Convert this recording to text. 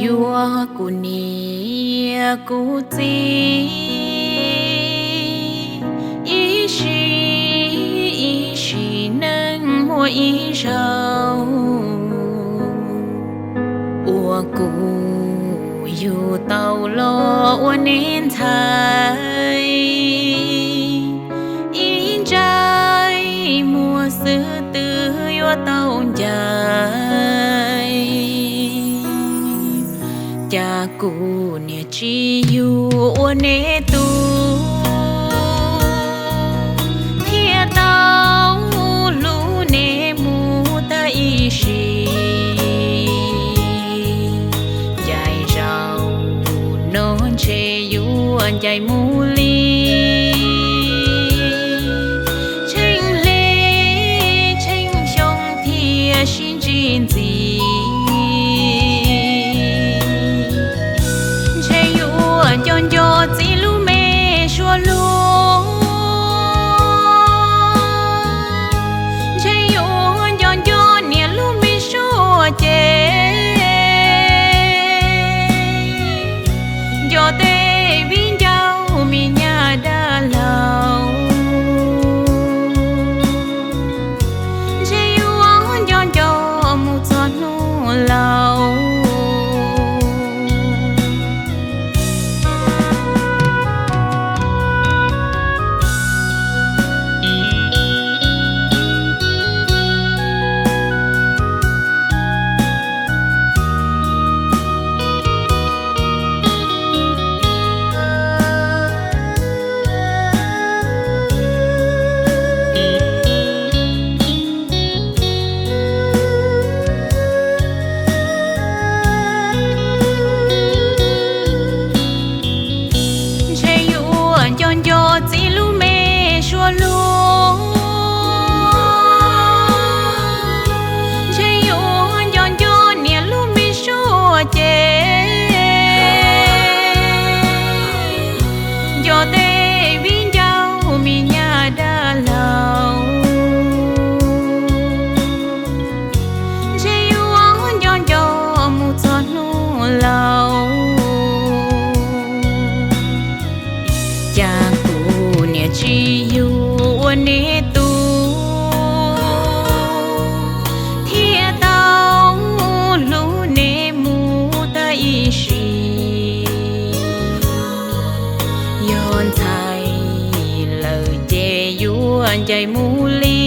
Yuav kuv niam kuv txiv ib sim ib sim neej muaj ib zaug uas kuv yug tau los ua neb ntxhais. Ib ntsais muag xwb twb yuav tau ncaim, cas kuv niam tsis yug ua neb tug thiaj tau hlub neb mus tag ib sim. Ncaim zaum no ntshe yuav ncaim mus li tsheej hli tsheej xyoo thiaj sib ntsib ntxiv. Ntshe yuav nco nco txiv lub me suab lug, ntshe yuav nco nco niam lub me suab ceg, nco tej viv ncaus me nyuam dab laug, ntshe yuav nco nco mus txog hnub laus. Ntshe yuav nco nco txiv lub me suab lug, ntshe yuav nco nco niam lub me suab ceg, nco tej viv ncaus me nyuam dab laug, ntshe yuav nco nco mus txog hnub laus. Cas kuv niam tsis yug ua neb tug thiaj tau hlub neb mus tag ib sim. Yog ntxhais lawm ces yuav ncaim mus li